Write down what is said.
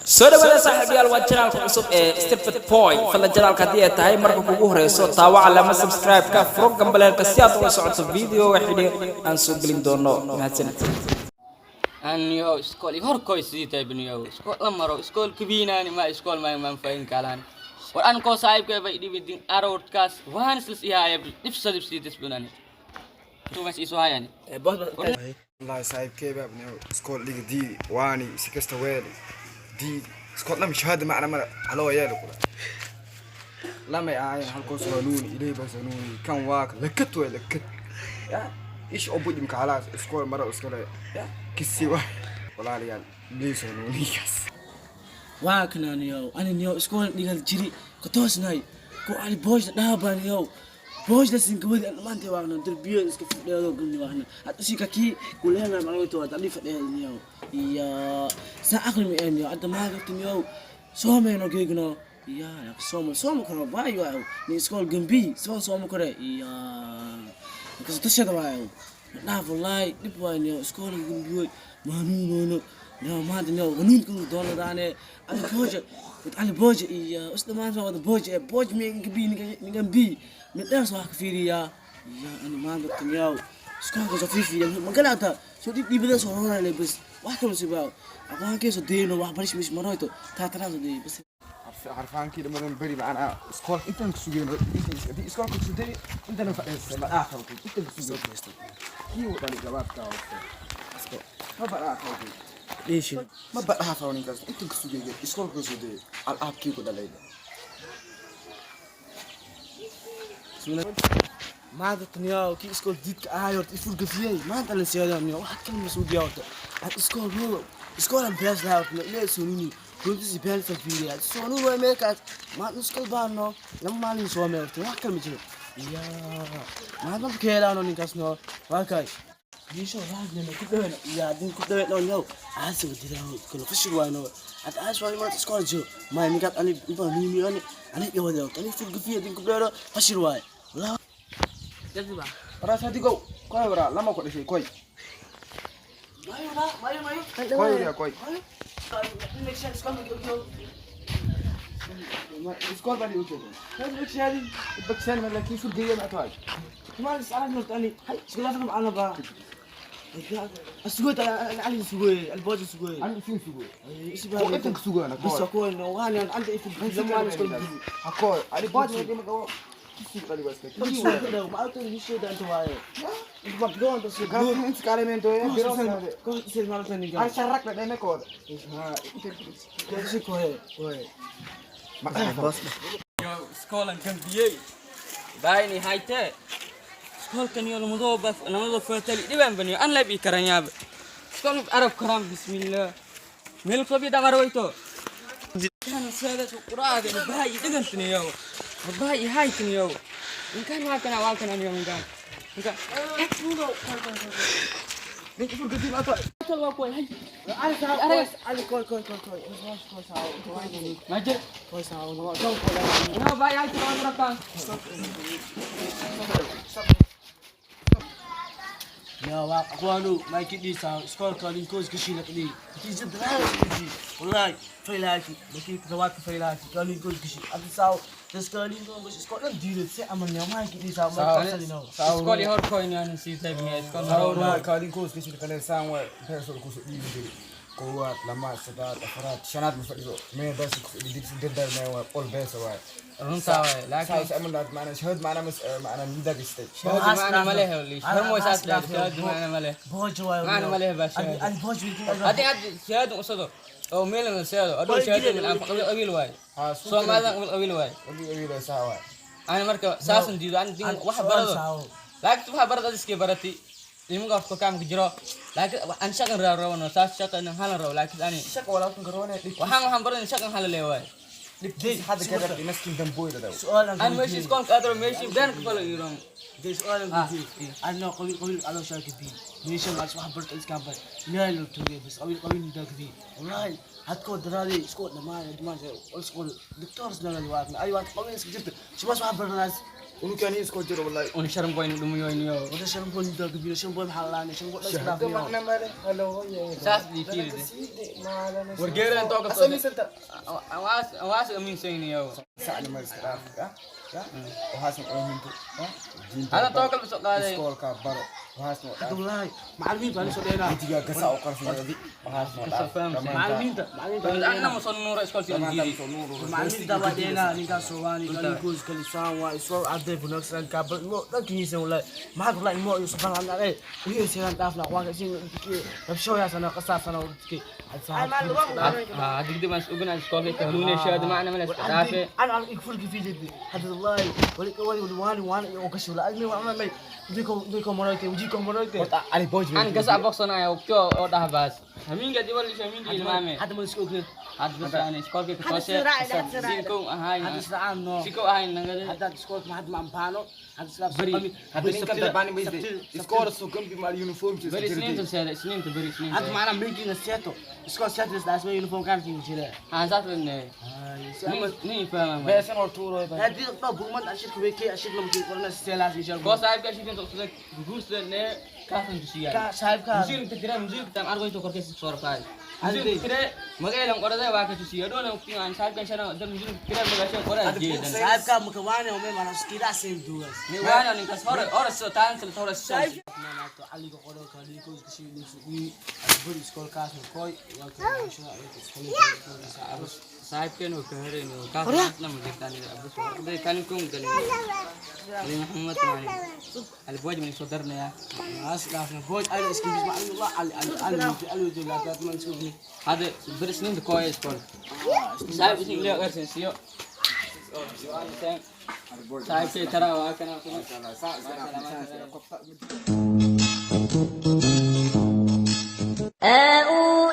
Soo dhawaada saaxiibayaal, waa channelka cusub ee Stepford Boy. Fadlan channelka haddii ay tahay marka kugu horeyso, taawa calaama subscribe-ka, furo gambaleelka si aad ula socoto videoga xidhi aan soo gelin doono. Mahadsanid. Aniyo iskool horkoy sidii tahay baniyow iskool la maro iskool kabiinaani ma iskool ma ma fahin kalaan war an koo saaxiibkay bay dhibidin aroorkaas waan islas ihaaya dhibsa dhibsiitis bunani tumas isu hayani. Wallahi saaxiibkay baa baniyow iskool dhiga diidi waani si kasta weeli diidi iskool dham shahaada macna male haloo yeeli kula lamay ahaayeen halkoos hanuuni ilaahay bas hanuuni kan waa lakad way lakad ya ish oo budimka halaas iskool maro iskale ya kisi waay walaalayaal please hanuunigaas. Waa kananiyow ani niyow iskool dhigal jiri katoosnay ko ali boojda dhaabaniyow boojda sinkawadi an maanta waagna darbiyo iska fadheedo gulni waagna had usika kii kuleena macnaheedu waa dali fadheedo niyow iya sa aqli ma niyow hadda maagabta niyow soomeyno geegno iya sooma sooma karo waayo ni iskool gambi soo sooma kore iya kaso tashada waayo dhaaf wallahi dhib waay niyow iskool gambiyoy maanuunono niyow maanta niyow hanuunka doonadaane ali booja wad ali booja iyo isla maanta wada booja ee booja mi gambi ningambi midhaas wax ka fiiriyaa iya ani maanta niyow iskoolka soo fiifiya magalaata soo dhib dhibada soo roonale bas wax kale sibaa aqoonkeeso deyno wax barish mish maroyto taataraasoo deey bas. Xarfaankii dhamadan beri macnaa iskool intaan ka sugeyno haddii iskoolka kusoo intana fadhiisay ma dhaafo intaan ka sugeyno kii uu dhalay gabaadka ma badhaafo. Dheeshin. Ma badhaafo ninkaas intaan ka sugeyno iskoolka kusoo dayay alaabkii ku dhalay. Maanta niyow kii iskool diidka ahay horta ifurgafiyey maanta la seedo niyow wax kale masuudiya horta had iskool moodo iskoolan bees lahaa horta ilaa soonini runtiisi beelsa fiiriya soonin waay meelkaas maanta iskool baano lama maalin soo mee horta wax kale ma jiro iya maanta marka heelaano ninkaas no waa kay diisho raadnana ku dhaweena iya haddii ku dhaweeno niyow aasi wadiraa kala fashil waayno had aas waay maanta iskool jiro maay ninkaas ani inta nuuni ani ani dhawada horta ani ifurgafiye haddii ku dhaweeno fashil waay. Waraas haddii gow koy waraa lama ku dhashay koy koy yaa koy iskool baa u jeedaa baksaan ma laakiin furgeeya ma tahay. Ani isin sugo oo intan ka sugoana koy hakoy ani booj ma qabo kisi qali bas kisi inta kale mento ya biro ay sharak la dheme kooda ma dhaafo. Yo iskoolan gambiyey baayni haytee iskoolkan yo lamadoo baf lamadoo fatali dhibaan baniyo an lab ii karanyaaba iskool arab karaan bismillah meel qobi damar wayto kan seeda quraade baay dhigantaniyo baay haytaniyo inkan waa kana waa kana niyo inkan inkan ninka furgadi ma tahay. Majid no baay haytaniyo rabtaan. يا اخوانو ما يكدي سكول كان كوز كشي لقدي تيجي دراس والله فيلاتي بكي كروات فيلاتي كان كوز كشي ابي ساو تسكالين كوز سكول ديرت سي امن يا ما يكدي ساو ما كسلينو. Iskool i horkoyn aan sii taybniya iskool Sawir kaalin koos kashi kale saan waa beesoo ku soo dhiibi jiray koowaad lamaad saddex afraad shanaad ma fadhiso mee bees ku dhiibsi dardar mee waa qol bees waa. Runtaa waay laakiin saas amal macna shahad macna mas macna mida gastay. Shahaado macna ma leh liish hormoy saas leh shahaado macna ma leh. بوج واي. macna ma leh baa shahaado. انا بوج. Haddii aad shahaado usado oo meelan la shahaado adoo shahaado min aan qabiil qabiil waay Soomaalidan qabiil qabiil waay. Qabiil qabiil saa waa. Ana marka saasan diido aan din wax barado laakiin waxa barado iskii barati ilmiga horta kaamka jiro laakiin aan shaqan raawno saas shaqan halan raaw laakiin ani shaq walaalkan garoonay dhig. Waxaan baran shaqan halan leeyahay. Dhigtiis hadda ka rabti naskin damboyda daw. سؤال. Aan meeshii iskoolka aadro meeshii been ka falo iroon. دي سؤال قلت انا قوي قوي على شاك بي ليش ما اسمح برت اسكان بس لا لا تقول بس قوي قوي نداك بي والله هتكون درالي سكوت ما ما سكول دكتور سنة الواقع اي واحد قوي جبت شو ما اسمح برت ناس. Unukaan iskoo jiro wallahi. Un sharan boy dhumuyoyniyo. Wada shan boy inta gabiyo shan boy maxaa laanay shan boy Shahaado macna male halo hooye. Saas dii fiiride. Wargeeran tooka soo. Asamiisanta. Waas waas amiinsayniyo. Sacni ma iska dhaaf ya. Ya. Waxaasna oohinto. Diinta. Hada tookal soo qaaday. Iskoolka baro. Waxaasna oo dhaaf. Wallahi macallimiinta aan soo dheeraa. Intiga gasa oo qarsanadi. Waxaasna oo dhaaf. Macallimiinta macallimiinta Anna musan nuura iskool si diidi. Macallimiinta waa dheeraa ninkaas oo waani ninkoos kale saan waa isoo arday bunaagsan ka bal mo dhankiisa wallahi maxaa wallahi mo iyo subhan Allah ay wiil sidan dhaafna waa ka siin rabsho yaa sana qasaasana dadkii Ha digdi mas ugna iskoolka ka hanuunay shahaado macna male iska dhaafe. انا على يكفرك في جدي هذا والله ولي ولي ولي وانا وكشف لا ما ما ما ديكو مرايتي وجيكو مرايتي Horta Ali Boy. An gasa boqsanayo waqti oo dhaha baas. Hamiinga dibal hamiinga ilmaame. هذا ما يسكت Had bas aan iskoolka ka tooshe. Sinkow ahayn. هذا سرعان نو Sikow ahayn nagade. هذا سكوت ما حد ما امبانو هذا سلاب Beri. Hadda ninkan dabani ma isde. Iskool soo gambi maal uniformkiisa Beri jirtay. isniinta seeda isniinta beri isniinta. هذا معنا ميجي نسيتو سكوت سيتو بس اسمه يونيفورم كان في جيله Haan saas lene. Nin fahma. Beesan hor tuuro bay. هذه طب ما اشيك ويكي اشيك لما تقول لنا سيلاس ان شاء Koo الله saaxiibka shikin toqsada guursadne kaasan tusiyaa. صاحبك Musiilka tira musiilka tan argoyto korkiisa soo rafaay. Musiilka tira magaylan qorada waa ka tusiyaa dhoona waqti aan saaxiibkan shana dad musiilka tira magashan qorada jeedan. صاحبك مكواني وما انا سكيدا سين دوس Ni waana ninkaas hore hore soo taan kala hore soo. Naagto caliga qoran kaligo isku sii asbur iskoolkaas koy waa ka Saaxiibkan oo ka hareyno kaasna ma jirtaan abus. Day kan kun galin. Ali Muhammad maani. Albooj min soo darnaya. As dhaafna booj ay isku bis ma Allah ali ali ali ali la dad man isku ni Hada bir isniinta kooya iskool. Saaxiib isniin ilaa qarsan siyo. Saaxiibkay tara waa kana. أو